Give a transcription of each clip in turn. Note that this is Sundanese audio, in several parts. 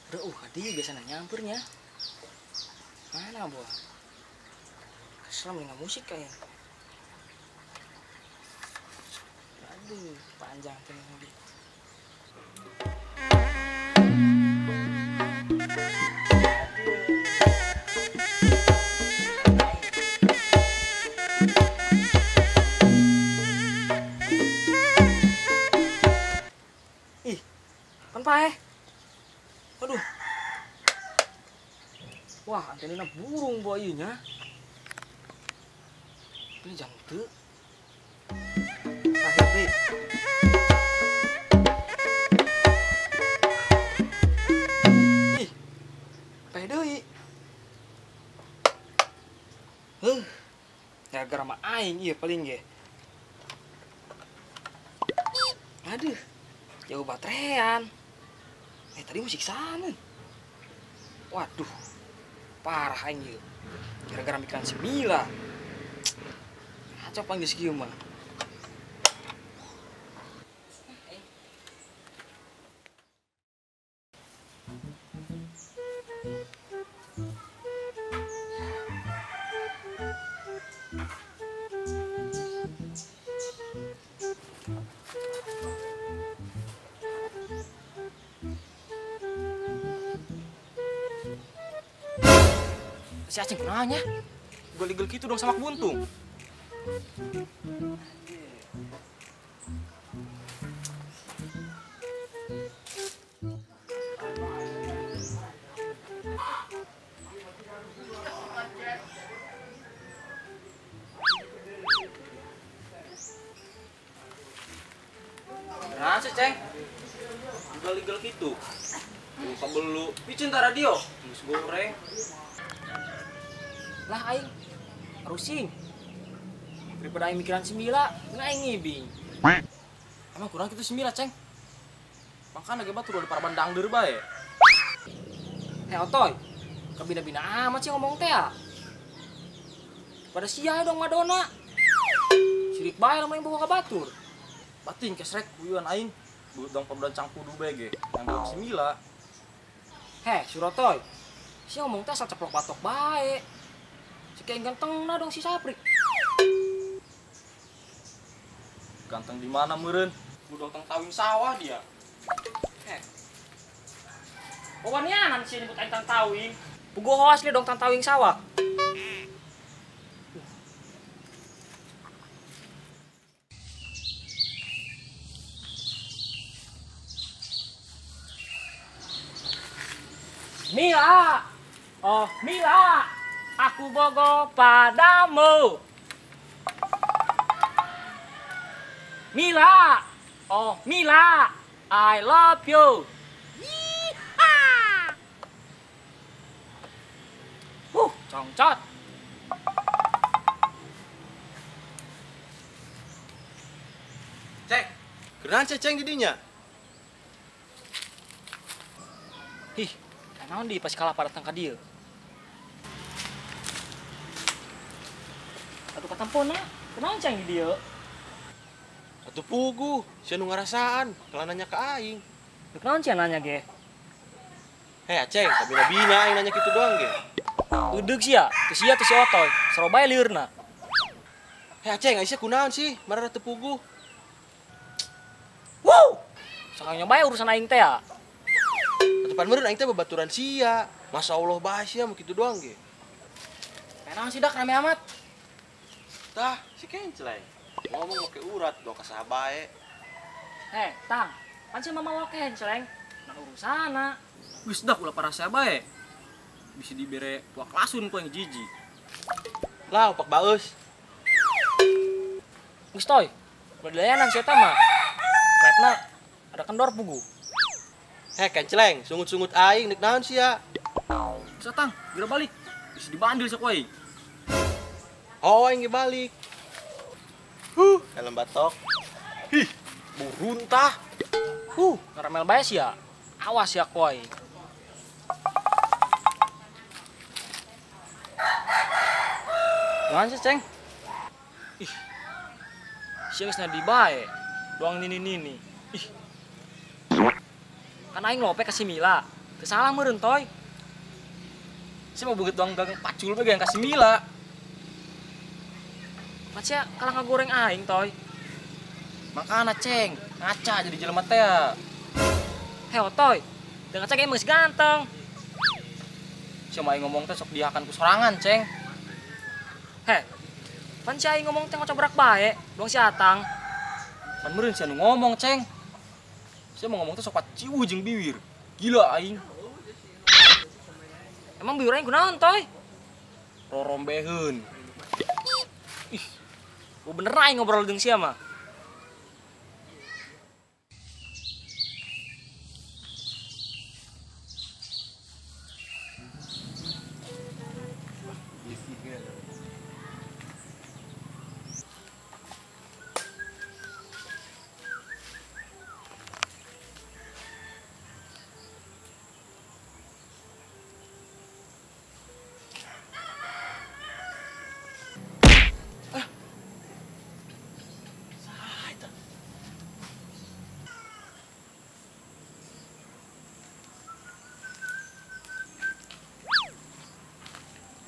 Duh, tadi biasanya nyampurnya. Mana buah? Kesel dengan musik kayaknya. Aduh, panjang tuh lagi. Ih, kan paeh. Aduh. Wah, antenna burung boynya. Ini jangte. Akhir deh. Ih. Paeh deui. Heuh. Gara-gara mah aing ieu paling ge. Aduh. Jauh baterean. Tadi musik sana. Waduh. Parah aing ieu. Gara-gara mikiran si Mila. Kacau paling geus kieu mah. Si Aceng nanya, gel-gel gitu dong sama buntung. Nah, si Ceng, gel-gel gitu. Lu kabel lu, picin ta radio, geus goreng. Lah aing rusing. Daripada aing mikiran si Mila, ngan aing ngibing. Emang kurang kitu si Mila, Ceng? Makana ge batur di paraban dangdeur bae. Hei otoy, kebina-bina amat sih ngomong teh ya. Pada sia dong Madonna. Sirik bae lamun aing bawa ka batur. Bating kesrek uyuan aing. Buut dong pabudan cangkudu bae ge. Yang si Mila. Heh, Surotoy. Si ngomong teh asal ceplok batok bae. Si kayak ganteng na dong si Saprik. Ganteng di mana meureun? Budong tang tawing sawah dia. Heh. Wawanianan sih nyebut aing tang tawing. Puguh asli dong tang tawing sawah. Mila. Oh, Mila. Aku bogo padamu. Mila. Oh, Mila. I love you. Yeehaw. Congcot. Cek, kenaon ceceng didinya? Ih, naon di pas kalah pada datang ka dieu. Atuh katampona, kunaon ceng di dieu? Atuh puguh, sia nu ngarasaan, kalah nanya ka aing. Kunaon sia nanya ge? Hei Aceng, kabina-bina aing nanya kitu doang ge. Udeug sia, teu sia teu si Otoy, sero bae liurna. Hei Aceng, ai sia kunaon sih, marah teu puguh. Wow! Sakanya bae urusan aing teh ya. Atuh pan meureun aing teh babaturan sia. Masya Allah bae sia mah kitu doang ge. Tenang sih dak rame amat. Tah, si kenceleng. Ngomong make urat dong ka saha bae. Heh, Tang, pan si mama wae kenceleng. Nah urusana. Geus dak ulah parasea bae. Bisa dibere puak lasun ku yang jiji. Lah, opak baeus. Geus toy, ulah dilayanan si eta mah. Klepna ada kendor puguh. Heh, kenceleng, sungut-sungut aing nek naon sia? Geus Tang, geura balik. Bisa dibandil sok wae. Oh, aing ge balik. Helm batok. Hih, buruntah. Karamel bae sia. Awas ya koy. Naon sih, Ceng? Ih. Sia geus nadi bae. Doang nini-nini. Ih. Kan aing lope ka si Mila. Teu salah meureun Toy. Sia mau beungeut doang gagang pacul bae yang kasih Mila. Pan sia kalah ngagoreng aing Toy. Makana ceng, ngaca jadi jelema teh. Heh Otoy, teu ngaca ge geus ganteng. Sia mah aing ngomong teh sok dihakan ku sorangan, Ceng. Heh. Pan sia aing ngomong teh ngocobrak bae, doang si Atang. Pan meureun sia nu ngomong, Ceng. Sia mau ngomong teh sok paciuh jeung biwir. Gila aing. Emang biwir aing kunaon, Toy? Rorombeheun. Ih. Gua bener aing ngobrol jeung sia mah.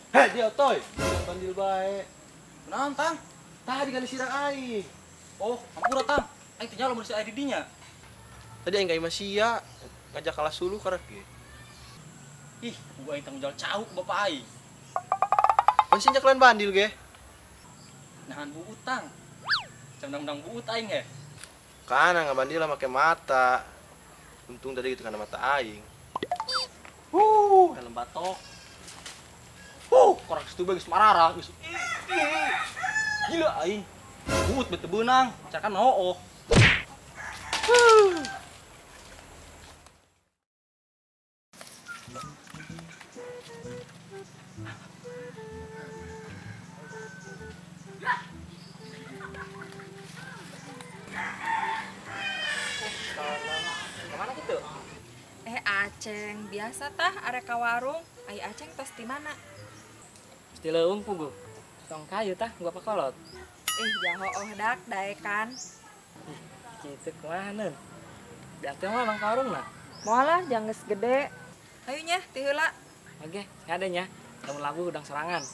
Heh, dia Toy. Bandil bae. Kunaon, Tang? Tadi kan sirang aing. Oh, ampura Tang. Aing teh nyaho mun si aing di dinya. Tadi aing ka imah sia ngajak kalah suluh karek ge. Ih, gua aing tanggung jawab cau ke bapak aing. Pan sia nyakelan bandil ge. Nahan buut, Tang. Candang-dang buut aing he. Kana ngabandil make mata. Untung tadi gitu kana mata aing. Helm batok. Korek situ geus marara geus. Gila aing. Buut bete beunang, cakan hooh. Kemana gitu? Aceng biasa tah arek ka warung. Ai Aceng tos di mana? Di leuweung puguh. Tong kayu tah gua pakolot. Ih, jaho oh dak daekan. Ih, kitu kumaha neun? Diate mah bang ka warung na. Moal lah jang geus gede. Hayu nya ti heula. Oke, ada nya. Lamun labu hudang sorangan.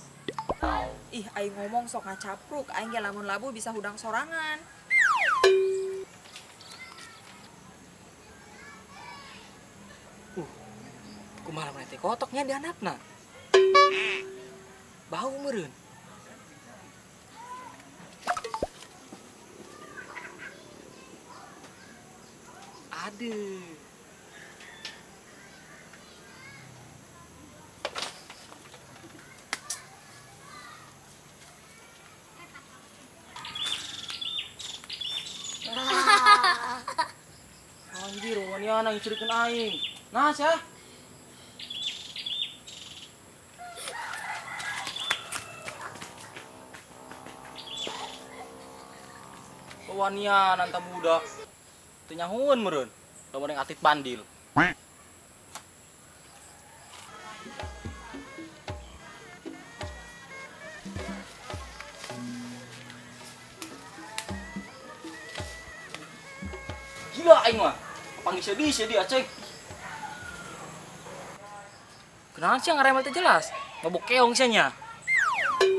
Ih, aing ngomong sok ngacapruk, aing ge lamun labu bisa hudang sorangan. Kumaha lamun teh kotoknya di handapna. Bau meureun. Aduh. Anjir, waniana ngicirikeun aing. Nah, sia. Wanian anta budak. Teu nyahueun meureun. Lamun yang atlet bandil. Gila aing mah. Panggil sedih Aceng. Kenalan sih ngaremel teh jelas. Mabok keong sia nya.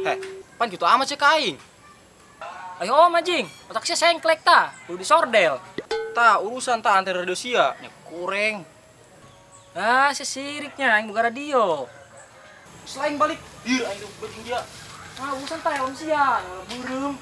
Heh, pan kitu amat sih ka aing. Ayo om anjing, otak sia sengklek ta, kudu disordel. Ta urusan ta antar radio sia, nya kureng. Ah, sia siriknya aing boga radio. Selain balik, ieu aing beuting dia. Ah, urusan ta om sia, beureum.